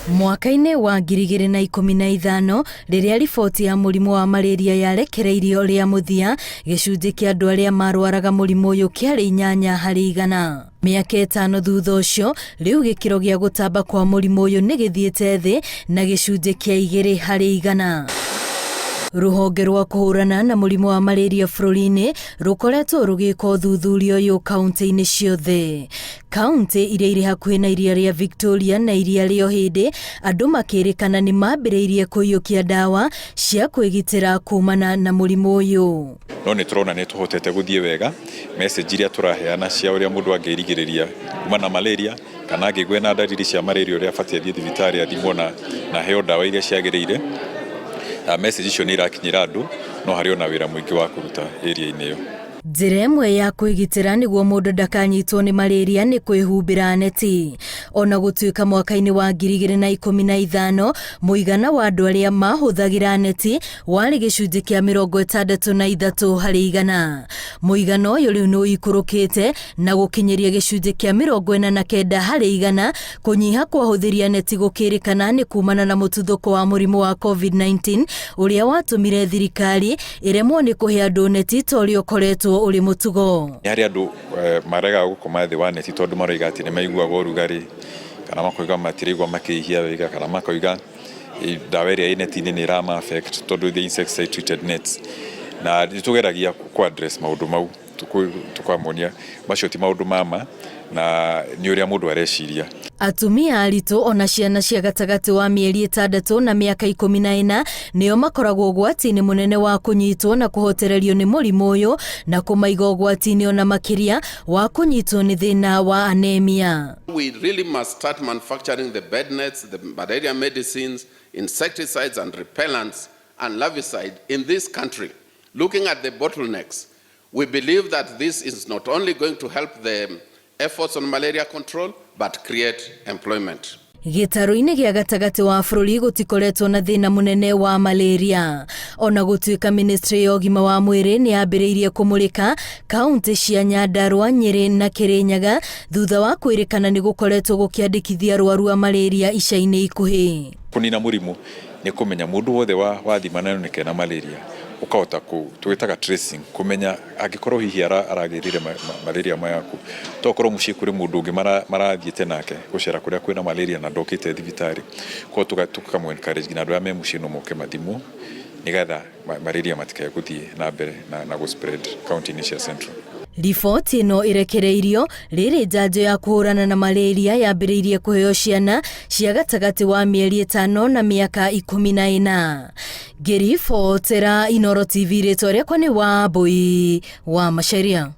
Mwaka-inĩ wa 2015, rĩrĩa riboti ya mũrimũ wa malaria yarekereirio rĩa mũthia, gĩcunjĩ kĩa andũ arĩa marwaraga mũrimũ ũyũ kĩarĩ 8%. Mĩaka 5 thutha ũcio, rĩu gĩkĩro gĩa gũtamba kwa mũrimũ ũyũ nĩ gĩthiĩte thĩ na gĩcunjĩ kĩa 2%. Rũhonge rwa kũhũrana na mũrimũ wa malaria bũrũri-inĩ rũkoretwo rũgĩka ũthuthuria ũyũ kaunti-inĩ ciothe. Kaunti iria irĩ hakuhĩ na iria rĩa Victoria na iria rĩa Ũhĩndĩ, andũ makĩrĩkana nĩ mambĩrĩirie kũiyũkia ndawa cia kwĩgitĩra kumana na mũrimũ ũyũ. No nĩ tũrona nĩ tũhotete gũthiĩ wega, message iria tũraheana cia ũrĩa mũndũ angĩrigĩrĩria kuma na malaria, kana angĩgĩa na ndariri cia malaria ũrĩa abatiĩ athiĩ thibitarĩ athimwo na aheo ndawa iria ciagĩrĩire. Message icio nĩ irakinyĩra andũ, no harĩ ona wĩra mũingĩ wa kũruta area-inĩ ĩyo. Njĩra ĩmwe ya kwĩgitĩra nĩguo mũndũ ndakanyitwo nĩ malaria nĩ kwĩhumbĩra neti. Ona gũtuĩka mwaka-inĩ wa 2015 mũigana wa andũ arĩa mahũthagĩra neti warĩ gĩcunjĩ kĩa 63%. Mũigana ũyũ rĩu nĩ ũikũrũkĩte na gũkinyĩria gĩcunjĩ kĩa 49%. Kũnyiha kwa ahũthĩri a neti gũkĩrĩkana nĩ kumana na mũtuthũko wa mũrimũ wa COVID-19 ũrĩa watũmire thirikari ĩremwo nĩ kũhe andũ neti ta ũrĩa ũkoretwo ũrĩ mũtugo. Nĩ harĩ andũ maregaga gũkoma thĩ wa neti tondũ maroiga atĩ nĩ maiguaga ũrugarĩ, kana makoiga matiraigua makĩhihia wega, kana makoiga ndawa ĩrĩa ĩ neti-inĩ nĩ ĩrama affect tondũ the insecticide treated nets. Na nĩ tũgeragia kũ address maũndũ mau, tũkamonia macio ti maũndũ ma ma na nĩ ũrĩa mũndũ areciria. Atumia aritũ ona ciana cia gatagatĩ wa mĩeri 6 na mĩaka 14 nĩo makoragwo ũgwati-inĩ mũnene wa kũnyitwo na kũhotererio nĩ mũrimũ ũyũ na kũmaiga ũgwati-inĩ ona makĩria wa kũnyitwo nĩ thĩna wa anemia. We really must start manufacturing the bed nets, the malaria medicines, insecticides and repellents and larvicide in this country. Looking at the bottlenecks, we believe that this is not only going to help the efforts on malaria control, but create employment. Gĩtarũ-inĩ gĩa gatagatĩ wa bũrũri gũtikoretwo na thĩna mũnene wa malaria. Ona gũtuĩka ministry ya ũgima wa mwĩrĩ nĩ yambĩrĩirie kũmũrĩka kaunti cia Nyandarua, Nyĩrĩ na Kĩrĩnyaga thutha wa kwĩrĩkana nĩ gũkoretwo gũkĩandĩkithia arwaru a malaria ica-inĩ ikuhĩ. Kũnina mũrimũ nĩ kũmenya mũndũ wothe wathima na oneke na malaria, ũkahota twĩtaga tracing, kũmenya angĩkorwo hihi aragĩrire malaria mayaku, to korwo mũciĩ kũrĩ mũndũ ũngĩ marathiĩte nake gũcera kũrĩa kwĩna malaria na ndokĩte thibitarĩ, koguo tũkamũ encourage nginya andũ arĩa me mũciĩ no moke mathimwo nĩgetha malaria matikae gũthiĩ na mbere na gũ spread kaunti-inĩ cia Central. Riboti ĩno ĩrekereirio rĩrĩ njanjo ya kũhũrana na malaria yambĩrĩirie kũheo ciana cia gatagatĩ wa mĩeri 5 na mĩaka 14. Ngĩribotera Inooro TV, rĩtwa rĩakwa nĩ Wambui wa Macharia.